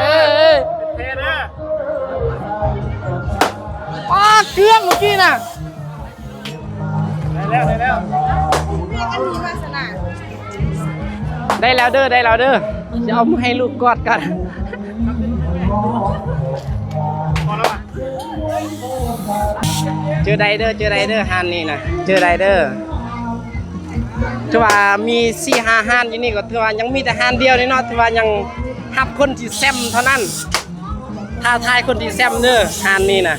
ເອີ ເອີ ເອີ ປາດ ເກືອບເມື່ອກີ້ນະ. ໄດ້ແລ້ວ ໄດ້ແລ້ວ ໄດ້ແລ້ວເດີ ໄດ້ແລ້ວເດີ. ຈະເອົາໃຫ້ລູກກອດກ່ອນ. ເຈີໄດ້ເດີ ເຈີໄດ້ເດີ ຮ້ານນີ້ນະ ເຈີໄດ້ເດີ. ຖືວ່າມີສີ່ຫ້າຮ້ານຢູ່ນີ້ ກໍຖືວ່າຍັງມີແຕ່ຮ້ານດຽວນີ້ເນາະ ຖືວ່າຍັງຮັບຄົນທີ່ແຊມເທົ່ານັ້ນ ທ້າທາຍຄົນທີ່ແຊມເດີ ຮ້ານນີ້ນະ.